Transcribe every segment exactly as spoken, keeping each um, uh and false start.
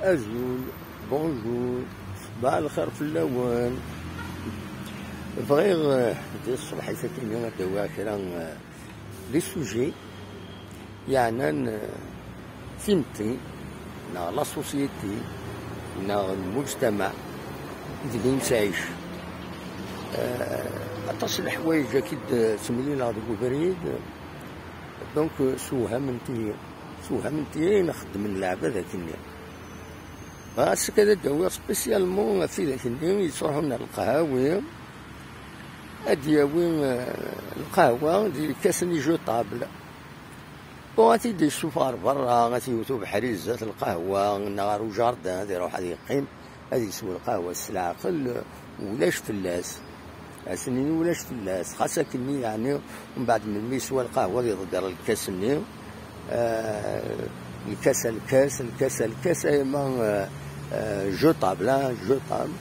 Azul, bonjour, ṣbaḥ lxir fell-awen. Bɣiɣ, eh, di ṣṣbeḥ-is akkin ad d-awiɣ kra, eh, di sujet yeɛnan, eh, timetti, neɣ la société, neɣ lmujtamaɛ ideg i nettɛic. Eh, aṭas n leḥwayeǧ akk i d-ttemlileɣ deg ubrid, donc, eh, sewhament-iyi, sewhament-iyi ayen xeddmen leɛbad akkenni. Bɣiɣ ass-a ad d-awiɣ spécialement ɣef widak-nni yettruḥun ar lqahawi, ad d-yawi, eh, lqahwa di lkasen ijetables. Bon, ad t-id-yessufeɣ ɣer berra, ad t-yewwet ubeḥri zdat lqahwa, neɣ ɣer ujardin, ad iruḥ ad yeqqim, ad yeswa lqahwa s leɛqel, ulac fell-as. Ass-nni ulac fell-as, xas akkenni, yeɛni, mbeɛd melmi yeswa lqahwa, ad iḍegger lkas-nni, eh, lkas a lkas, lkas a lkas, ayma, eh, eh, jetable, ah, jetable,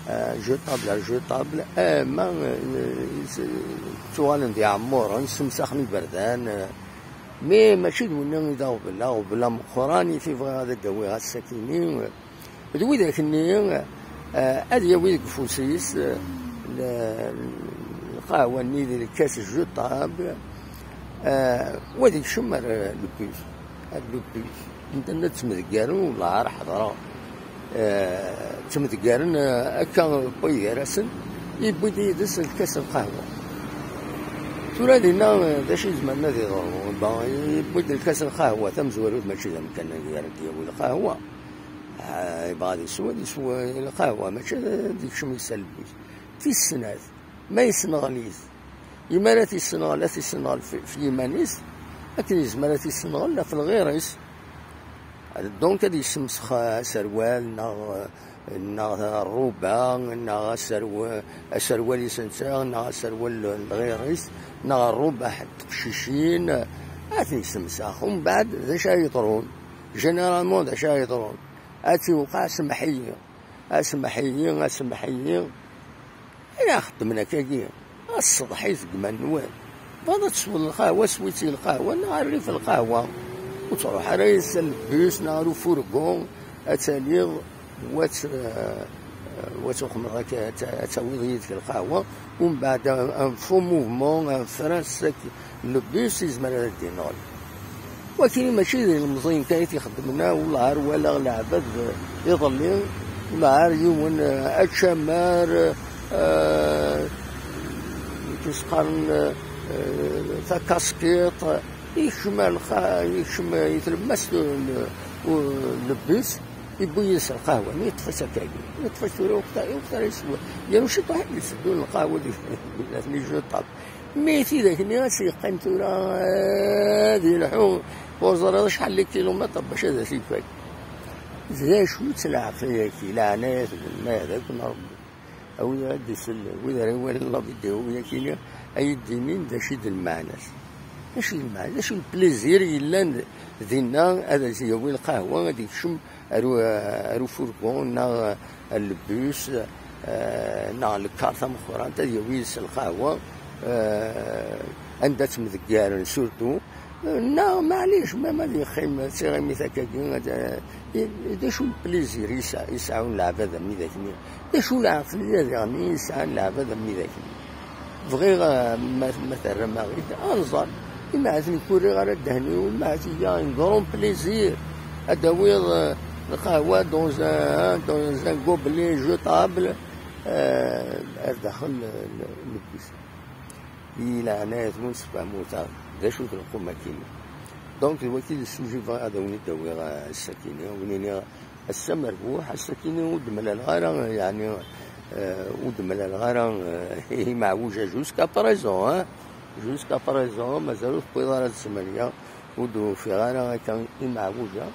eh, jetable, ah, jetable, ayma, eh, s-, ttuɣalen d iɛemmuren, ssemsaxen iberdan, eh, mi mačči d winna i d aɣbel, aɣbel ameqqran i t-bɣiɣ ad d-awiɣ ass-akini, d widak-nni, eh, ad yawi deg ufus-is, eh, l-, lqahwa-nni di lkas jetable, eh, wa ad ikcem ar le bus, ar le bus. Anda ttmedgaren, wellah ar ḥeḍreɣ. Eh, ttmedgaren, eh, akka wway gar-asen, yewwi-d yid-s lkas n lqahwa. Tura dinna, eh, d acu i izemren ad iḍru? Bon, yewwi-d lkas n lqahwa, tamezwarut mačči d amkan ad d-yawi lqahwa. Ah, yebɣa ad yeswa, ad yeswa lqahwa, mačči ad ikcem yessalbus. Tis snat, ma yessenɣel-it, imi ara t-yessenɣel, ad t-yessenɣel f, f yiman-is, akken yezmer ad t-yessenɣel ɣef lɣir-is. Donc ad yessemsex aserwal, neɣ, neɣ ṛṛuba, neɣ aserwa-, aserwal-is netta, neɣ aserwal n lɣir-is, neɣ ṛṛuba n teqcicin, ad ten-yessemsex. Umbeɛd, d acu ara yeḍrun? Généralement, d acu ara yeḍrun? Ad tt-iwqeɛ, semmeḥ-iyi, asemmeḥ-iyi, asemmeḥ-iyi. Ala xeddmen akkagi, a ṣṣeḍḥit deg iman-nwen. Bɣiḍ ad tesweḍ lqahwa, swi-tt i lqahwa, neɣ ar rrif lqahwa. Ur ttruḥ ara s lebus, neɣ ar ufurgu, ad taliḍ, wa tt-, eh, wa tuxmeḍ akka, ad t-, ad tawiḍ yid-k lqahwa, umbeɛd un, un faux mouvement, un frein sec, le bus yezmer ad d-ineɣel. Wagi mačči d ilemẓiyen kan i t-ixeddmen, ah, wellah ar walaɣ leɛbad, eh, iḍelli, wellah ar yiwen, eh, ačamar, eh, i s-qqaren, eh, takaskiṭ, yekcem ar lxa-, yekcem i tlemmast n, n, n lebus, yewwi yid-s lqahwa, mi yeṭṭef-itt akkagi, yeṭṭef-itt tura, waqt, waqt ara yeswa, yernu ciṭuḥ i d-iteddun lqahwa di, di, di, di, di, Mi tidak-nni ad s-yeqqim tura ad yelḥu, ur ẓriɣ acḥal n kilumitr bac ad as-ifak. D acu-tt lɛeqliya-agi, leɛnaya-twen, ma yehda-ken Ṛebbi? A wid ara d-isell, wid ara iwalin la vidéo-yagi, ad yi-d-inin d acu i d lmeɛna-s. D acu i d lmeɛna, d acu n plaisir yellan dinna, ad as-yawi lqahwa, ad yekcem ar u-, ar ufurgu neɣ ar lebus, eh, neɣ lkar tameqqrant, ad yawi yis lqahwa, eh, anda ttmdeggaren surtout, eh, neɣ maɛlic, même ad yeqqim d tiɣimit akkagi, ad, eh, d acu n plaisir yesɛa, yesɛun leɛbad am widak-nni? D acu lɛeqliya diɣen i yesɛan leɛbad am widak-nni? Bɣiɣ, eh, ma, ma terram-aɣ-id, ad nẓer. Imaɛten nekk ur riɣ ara ddehn-iw, imaɛten iga un grand plaisir. Ad d-tawiḍ, eh, lqahwa dans un, dans un gobelet jetable, eh, ar daxel, eh, n, n lebus. I leɛnaya-twen sfehmut-aɣ-d, d acu-t lqum-agi-nni? Donc, d wagi d ssujet bɣiɣ ad awen-id-awiɣ, eh, ass-agi-nni, ad wen-iniɣ, ass-a merbuḥ, ass-agi-nni ur d-mlaleɣ ara, yeɛni, eh, ur d-mlaleɣ ara, eh, imeɛwuja jusqu'à présent, hein? Jusqu'à présent, mazal ur tewwiḍ ara d ssmanya, ur d-ufiɣ ara akka imeɛwuja.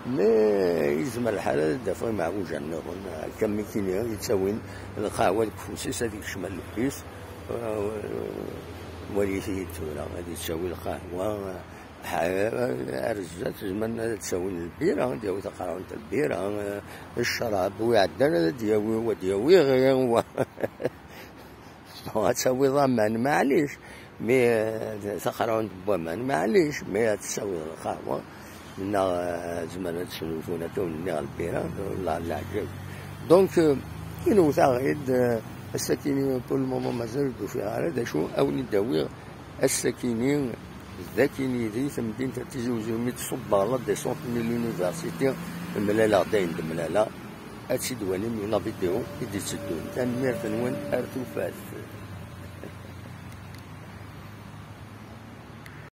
Mais yezmer lḥal ad d-afeɣ imeɛwuja nniḍen, akka mi kini yettawin lqahwa deg ufus-is, ad yekcem ar lebus, eh, walit-iyi-d tura, ad yettawi lqahwa, Ha, ar zdat, zemren ad d-sawin lbira, ad d-yawi taqerɛunt n lbira, eh, ccrab, wi iɛeddan ad d-yawi, wa d-yawi ɣi, wa. Ad tawiḍ aman, maɛlic, mi, eh, taqerɛunt n waman, maɛlic, mi ad tessawiḍ lqahwa, Neɣ zemren ad snulfun akka ur nniɣ lpira. Leɛǧeb. Donc, inewwet-aɣ-id. Ass-akini, pour le moment, mazal ur d-ufiɣ ara d acu ad wen-id-awiɣ. Ass-akini d akin yid-i, tamdint n Tizi Uzzu, mi d-ṣubbeɣ la descente n l'université. Mlaleɣ-d ayen d-mlaleɣ. Ad tt-id-walim di la vidéo i d-itteddun. Tanemmirt-nwen, ar tufat.